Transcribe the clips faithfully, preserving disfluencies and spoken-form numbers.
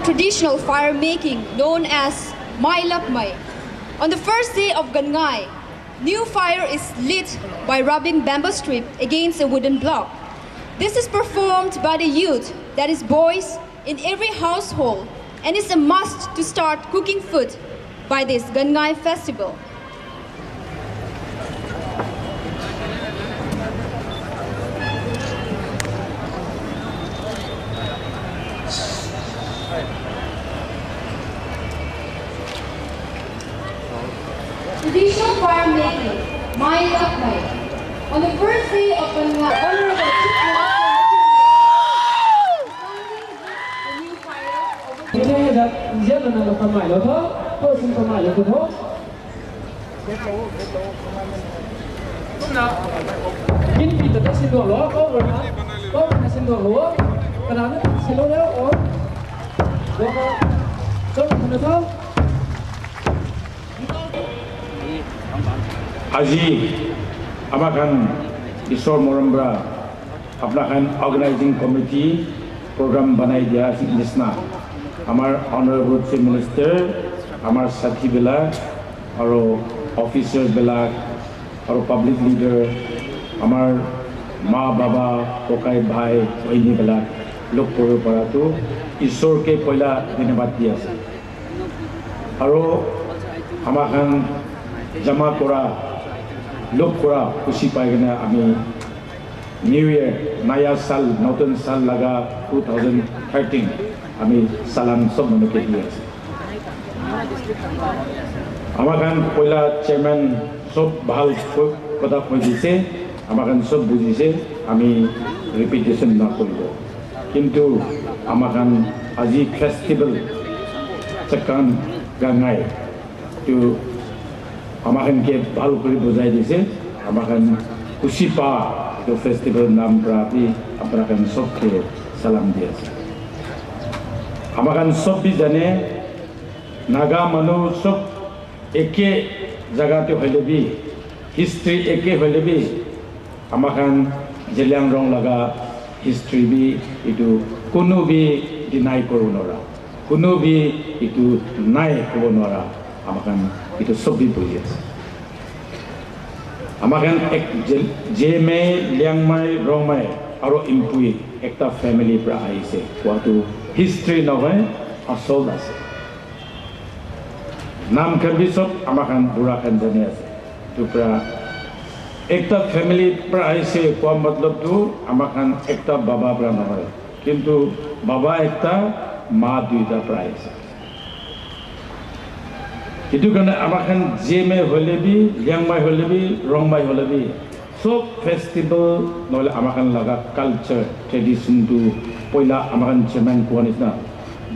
Traditional fire making known as Mai Lakmai. On the first day of Gangai, new fire is lit by rubbing bamboo strip against a wooden block. This is performed by the youth, that is boys, in every household and is a must to start cooking food by this Gangai festival. Traditional fire making, Mai Lakmai. On the first day of Gangai, Honorable Chief Minister Mukhyamantri is unveiling the new fire over Ite da, ije na na lo kamai lo tho, to sin kamai lo tho. Kin kita ta sin do lo, ko na, ko na sin do lo, kana na sin do lo, o. Ko na, ko na to. Aji ama khan Isor morom pra apna khan organizing committee program banai dia nisna amar honorable chief minister, amar sathi bilak, aro officer bilak, aro public leader, amar ma baba, kokai bhai, bahini bilak log koribo para tu Isor ke poila dhanyabad di ase. Aro ama khan jama kora, log kora khushi pai kena ami New Year, naya sal, notun sal laga two thousand thirteen, ami salam sob manu ke di ase. Ama khan poila chairman sob bhal ko-, kotha koi dise, ama khan sob bujise, ami repetition na koribo. Kintu ama khan aji festival Chakan Gangai tu ama khan ke bhal kuri bujai dise, ama khan khushi pa etu festival naam pra bhi apna khan sob ke salam di ase. Ama khan sob bhi jane, Naga manu sob eke jaga te hoile bhi, history eke hoile bhi, ama khan Zeliangrong laga history bhi etu kunu bhi deny koribo nora. Kunu bhi etu nai kobo nwara, ama khan etu sob bhi buli ase. Ama khan ek je-, Jemai, Liangmai, Rongmai, aro Impui ekta family pra ahise. Kowa tu history nohoi, asol ase. Naam khan bhi sob ama khan bura khan jani ase. Tu pra ekta family pra ahise kowa matlab tu ama khan ekta baba pra nohoi. Kintu baba ekta, ma duita pra ahise. Etu karne ama khan Jemai hoile bhi, Liangmai hoile bhi, Rongmai hoile bhi, sob festival nohole ama khan laga culture, tradition tu poila ama khan chairman kowa nisna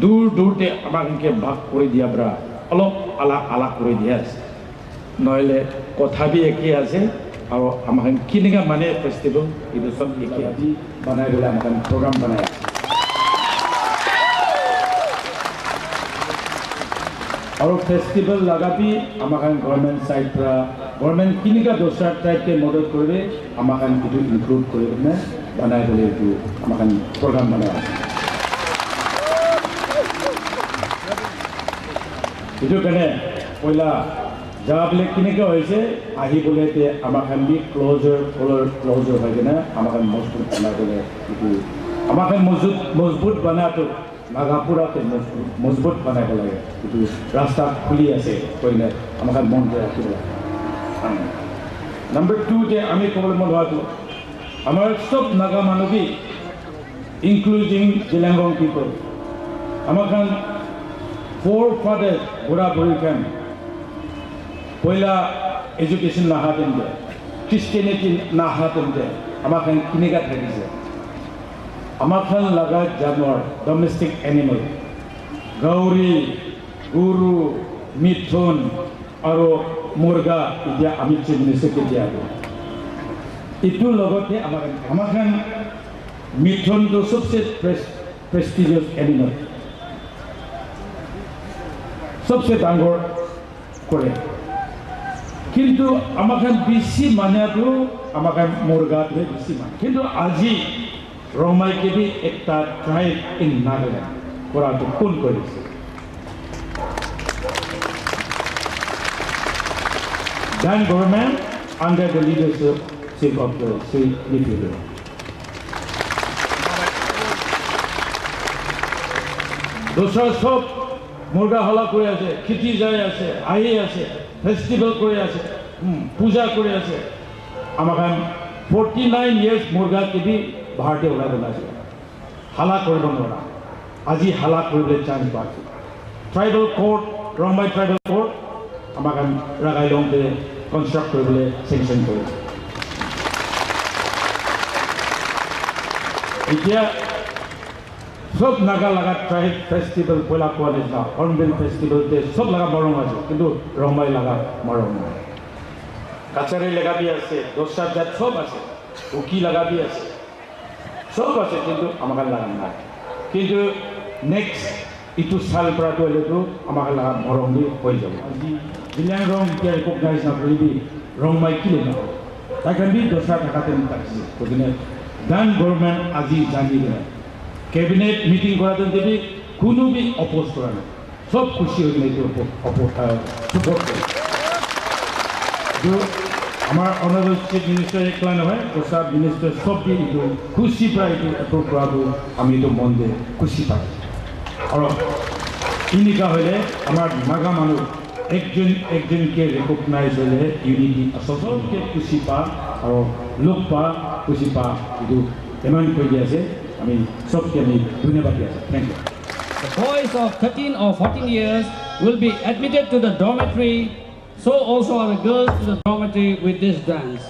dur dur te ama khan ke bhag kuri dia pra olop alag alag kuri dia ase. Nohole kotha bhi eke ase, aro ama khan kinika mane festival, etu sob eke ase, banai bole ama khan program banai ase. Aro festival laga bhi ama khan government side pra, government kinika dosra tribe ke madad koribe, ama khan etu include kori kena banai bole etu ama khan program banai ase. Etu karne poila jaga bole kinika hoise, ahi bole te ama khan bhi closer, closer, closer hoi kena ama khan mosque banai bole etu ama khan masjid, masjid bana to Naga pura te mos-, masjid banai bo lage. Etu rasta khuli ase, koile ama khan mon te rakhi bo lage. Number two te ami kobole mon hwa tu, amar sob Naga manu bi, including Zeliangrong people, ama khan forefathers, bura buri khan, poila education naha time te, Christianity naha time te, ama khan kinika thakise. Ama khan laga janwar, domestic animal, gauri, guru, mithun, aro murga, etia ami chief minister ke dia ase. Etu logot te ama khan, ama khan mithun tu sobse pres-, prestigious animal, sobse dangor kore. Kintu ama khan bisi manya tu ama khan murga tu bisi manya. Kintu aji Rongmai ke bi ekta tribe in Nagaland. Kora tu kun kori ase. Then government under the leadership of the Sri Nipi. Dusra sob murga hala kori ase, kheti jai ase, ahi ase, festival kori ase, hmm, puja kori ase. Amakhan forty nine years murga ke bhi bahar te ulai dona ase. Hala koribo nwara. Aji hala koribole chance pa ase. Tribal court, Rongmei Tribal Court, amakhan Ragailong te construct koribole sanction kori ase. Etia sob Naga laga tribe festival poila koa nisna, Hornbill Festival te sob laga morong ase, kintu Rongmei laga morong nai. Kachari laga bhi ase, Dosra jat sob ase, Kuki laga bhi ase. Sob ase, kintu amakhan laga nai. Kintu next itu sal para tu hoile tu amakhan laga morong bhi hoi jabo. Aji Zeliangrong etia recognize na kori bhi Rongmei kile na hoi. Tai khan bhi Dosra thaka time tak si. Koi kene then government aji jani kene cabinet meeting kora time te bhi kunu bhi oppose kora nai. Sob khushi hoi kene etu oppo-, oppo-, ah, support kore. Etu amar Honorable Chief Minister ekla nohoi, Dosra minister sob bhi etu khushi para etu approve kora tu ami etu mon te khushi pai. Aru enika hoile amar Naga manu ekjon ekjon ke recognize hoile unity ase, sob ke khushi pa aru log pa khushi pa etu demand kori ase. Ami sob ke ami dhanyabad di ase. Thank you. The boys of thirteen or fourteen years will be admitted to the dormitory. So also are the girls to the dormitory with this dance.